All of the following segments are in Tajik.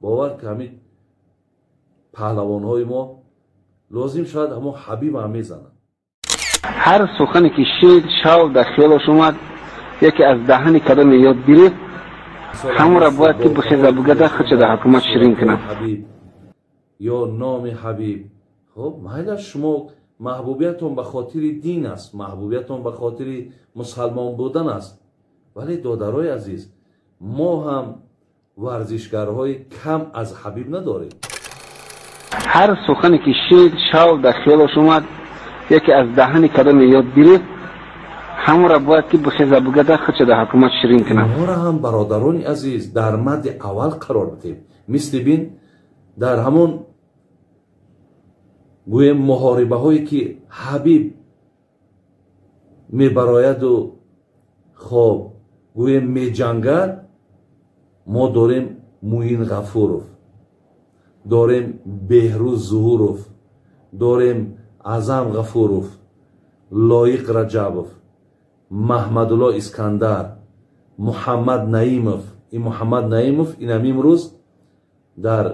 Бовар ки ҳамин паҳлавонҳои мо лозим шавад, ҳамон Ҳабиб ҳам мезанад. Ҳар сухане ки шунид, шав дар хиёлаш омад, яке аз даҳани кадоме ёд гирифт, ҳамонро бояд ки бихеза бигада худша дар ҳукумат ширин кунад. Ҳабиб ё номи Ҳабиб. Хуб, майла, шумо маҳбубиятон ба хотири дин аст, маҳбубиятон ба хотири мусалмон будан аст, вале додарои азиз, мо ҳам варзишгарҳои кам аз Ҳабиб надорем. Ҳар сухане ки шунид, шав дар хиёлаш омад, яке аз даҳани кадоме ёд гирифт, ҳамонро бояд ки бихеза бигада худша дар ҳукумат ширин кунад. Инҳоро ҳам, бародарони азиз, дар мадди аввал қарор бидем. Мисли бин, дар ҳамон гӯем муҳорибаҳое ки Ҳабиб мебарояду, хоб, гӯем меҷангад, мо дорем Муин Ғафуров, дорем Беҳрӯз Зуҳуров, дорем Аъзам Ғафуров, Лоиқ Раҷабов, Маҳмадулло Искандар, Муҳаммад Наимов. Ин Муҳаммад Наимов инам имрӯз дар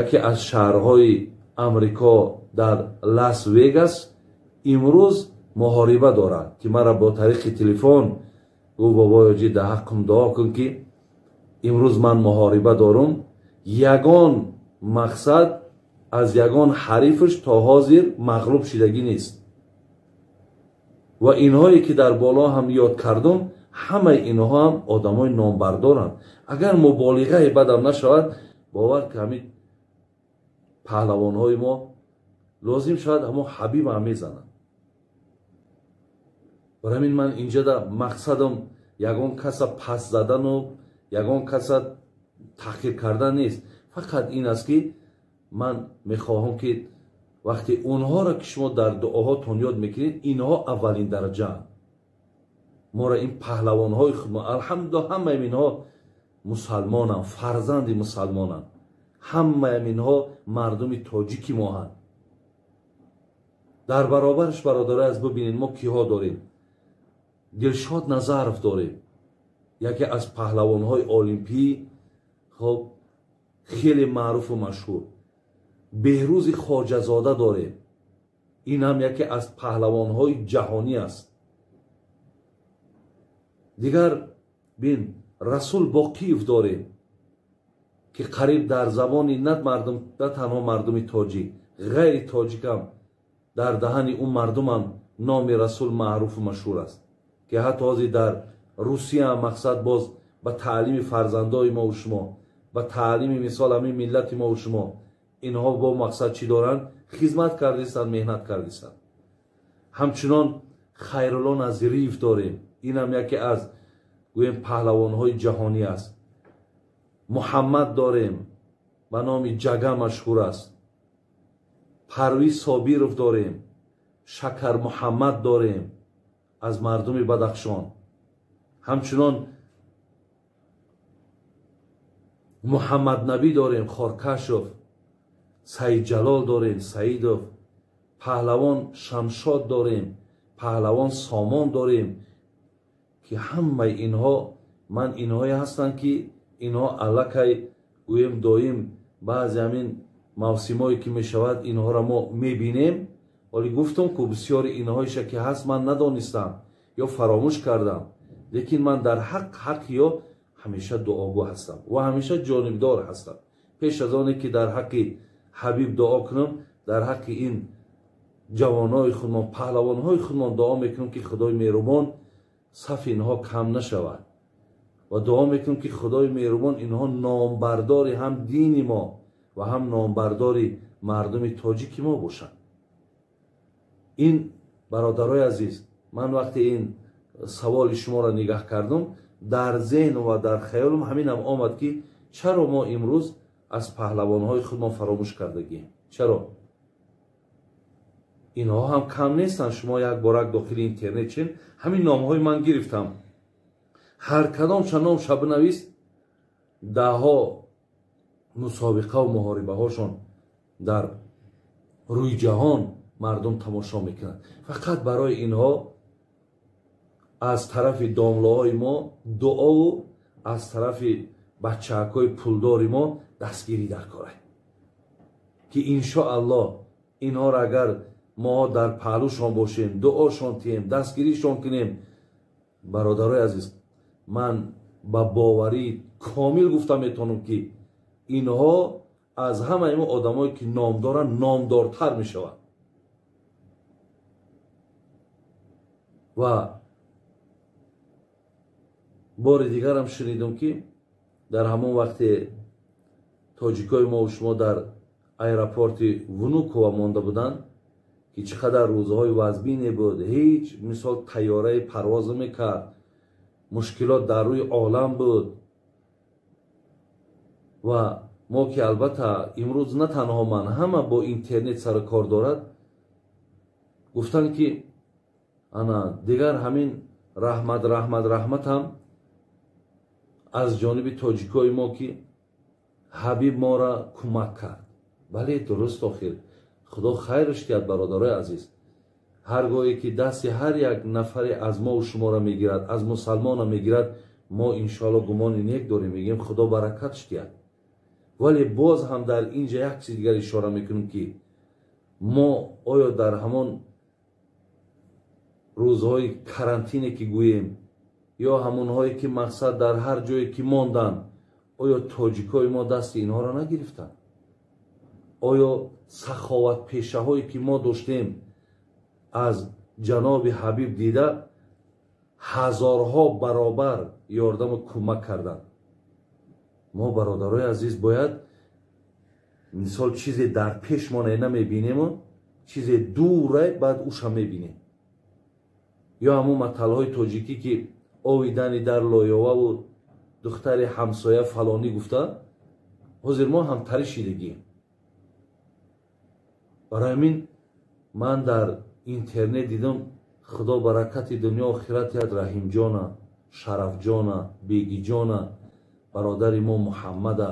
яке аз шаҳрҳои Амрико, дар Лас Вегас, имрӯз муҳориба дорад, ки мара бо тариқи телефон гуфт: «Бобоёҷи, дар ҳаққам дуо кун, ки имрӯз ман муҳориба дорум». Ягон мақсад аз ягон ҳарифаш то ҳозир мағлуб шидагӣ нест. Ва инҳое ки дар боло ҳам ёд кардум, ҳамаи инҳо ҳам одамои номбардоранд. Агар муболиғаи бадам нашавад, бовар ки ҳамин паҳлавонҳои мо лозим шавад, ҳамон Ҳабиб ҳам мезанад. Барои ҳамин ман инҷода мақсадам ягон каса пас задану ягон каса таҳқир кардан нест. Фақат ин аст, ки ман мехоҳам, ки вақте онҳоро ки шумо дар дуоҳотон ёд мекунед, инҳо аввалин дараҷаанд. Моро ин паҳлавонҳои худ, алҳамдулиллоҳ, ҳамаи инҳо мусалмонанд, фарзанди мусалмонанд, ҳамаи инҳо мардуми тоҷики моҳанд. Дар баробараш, бародарои аз, бибинед, мо киҳо дорем. Дилшод Назаров дорем, яке аз паҳлавонҳои олимпӣ, хоб, хеле маъруфу машҳур. Беҳрӯзи Хоҷазода дорем, ин ҳам яке аз паҳлавонҳои ҷаҳонӣ аст. Дигар бин, Расул Боқиев дорем, ки қариб дар забони на мардум, на танҳо мардуми тоҷик, ғайри тоҷикам дар даҳани ӯ мардумам номи Расул маъруфу машҳур аст, ки ҳатто ҳозир дар Русия мақсад боз ба таълими фарзандои мову шумо, ба таълими мисол ҳамин миллати мову шумо инҳо бо мақсад чӣ доранд, хизмат кардистанд, меҳнат кардистанд. Ҳамчунон Хайрулло Назириев дорем, инам яке аз гӯем паҳлавонҳои ҷаҳонӣ аст. Муҳаммад дорем, ба номи Ҷага машҳур аст. Парвиз Собиров дорем, Шакар Муҳаммад дорем аз мардуми Бадахшон. Ҳамчунон Муҳаммаднабӣ дорем, Хоркашов, Саидҷалол дорем, Саидов, паҳлавон Шамшод дорем, паҳлавон Сомон дорем, ки ҳамаи инҳо ман инҳое ҳастанд, ки инҳо аллакай гӯем доим баъзе ҳамин мавсимое ки мешавад, инҳоро мо мебинем. Вале гуфтам, ку бисёри инҳоеша ки ҳаст, ман надонистам ё фаромӯш кардам, лекин ман дар ҳаққи ё ҳамеша дуогӯ ҳастам ва ҳамеша ҷонибдор ҳастам. Пеш аз оне ки дар ҳаққи Ҳабиб дуо кунам, дар ҳаққи ин ҷавонои худмон, паҳлавонҳои худмон дуо мекунам, ки Худои меҳрубон сафи инҳо кам нашавад, ва дуо мекунам, ки Худои меҳрубон инҳо номбардори ҳам дини мо ва ҳам номбардори мардуми тоҷики мо бошанд. Ин, бародарои азиз, ман вақте ин саволи шуморо нигаҳ кардам, дар зеҳн ва дар хаёлам ҳаминам омад, ки чаро мо имрӯз аз паҳлавонҳои худмон фаромӯш кардагием? Чаро инҳо ҳам кам нестанд? Шумо як борак дохили интернет чин, ҳамин номҳои ман гирифтам, ҳар кадомша номша бинавис, даҳҳо мусобиқаву муҳорибаҳошон дар рӯи ҷаҳон мардум тамошо мекунанд. Фақат барои инҳо аз тарафи домлаҳои мо дуову аз тарафи бачаакҳои пулдори мо Дастгирӣ дар кора ки иншоаллоҳ инҳоро агар мо дар паҳлӯшон бошем, дуошон тиҳем, дастгиришон кунем. Бародарои азиз, ман ба боварӣ комил гуфта метавонам, ки инҳо аз ҳамаи мо одамое ки ном доранд, номдортар мешаванд. Ва бори дигарам шунидам, ки дар ҳамон вақте тоҷикои мо шумо дар аэропорти Внукова монда буданд, ки чӣ қадар рӯзҳои вазбине буд, ҳеҷ мисол тайёраи парвоз намекард, мушкилот дар рӯи олам буд. Ва мо ки албатта имрӯз на танҳо ман, ҳама бо интернет сару кор дорад, гуфтанд, ки ана дигар ҳамин раҳмат, раҳмат, раҳматам аз ҷониби тоҷикои мо, ки Ҳабиб моро кӯмак кард. Бале, дуруст, охир худо хайрш диҳад. Бародарои азиз, ҳар гоҳе ки дасти ҳар як нафаре аз мову шуморо мегирад, аз мусалмона мегирад, мо иншоалло гумони нек дорем, мегӯем худо баракатш диҳад. Вале боз ҳам дар ин ҷа як чиз дигар ишора мекунем, ки мо оё дар ҳамон рӯзҳои карантине ки гӯем, ё ҳамонҳое ки мақсад дар ҳар ҷое ки монданд, оё тоҷикои мо дасти инҳоро нагирифтанд? Оё саховатпешаҳое ки мо доштем аз ҷаноби Ҳабиб дида ҳазорҳо баробар ёрдаму кӯмак карданд? Мо, бародарои азиз, бояд мисол чизе дар пеш мо намебинему чизе дуре баъд уша мебинем. Ё ҳамон маталҳои тоҷикӣ, ки ови дани дар лоёваву духтари ҳамсоя фалонӣ гуфта, ҳозир мо ҳамтарӣ шидагием. Барои ҳамин ман дар интернет дидам, худо баракати дунё охират диҳад Раҳимҷона, Шарафҷона, Бегиҷона, бародари мо Муҳаммада,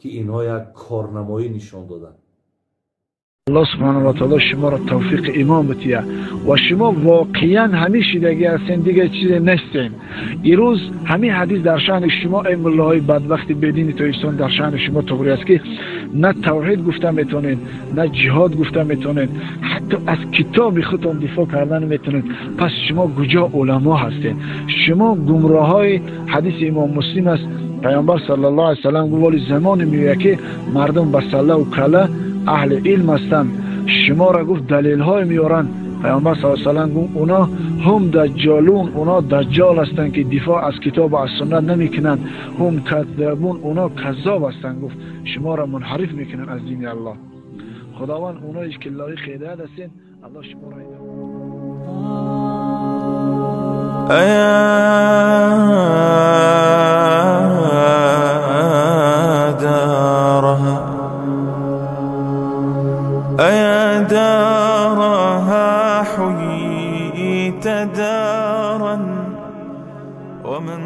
ки инҳо як корнамоӣ нишон доданд. Аллоҳ субҳонаҳу ва таъоло шуморо тавфиқи имон бития ва шумо воқеан ҳамин шидагӣ ҳастен, дигар чизе нестен. Ирӯз ҳамин ҳадис дар шаъни шумо, эй муллоҳои бадбахти бедини тоҷикистон, дар шаъни шумо туғри аст, ки на тавҳид гуфта метавонед, на ҷиҳод гуфта метавонед, ҳатто аз китоби худтон дифоъ карда наметавонед. Пас шумо куҷо уламо ҳастед? Шумо гумроҳҳои ҳадиси имом Муслим аст. Паёмбар саллаллоҳу алайҳи васаллам гуфт: вале замоне меояд, ки мардум ба саллаву калла аҳли илм ҳастанд, шуморо гуфт далелҳое меоранд. Паёмбар саллаллоҳу алайҳи васаллам гуфт: уно ҳум даҷҷолун, уно даҷҷол ҳастанд, ки дифоъ аз китобу аз суннат намекунанд. Ҳум каззабун, уно каззоб ҳастанд. Гуфт шуморо мунҳариф мекунанд аз дини Аллоҳ. Худованд оное ки лоиқи ҳидоят ҳастед, Аллоҳ шуморо ҳидоят. أيا دارها حييت دارا ومن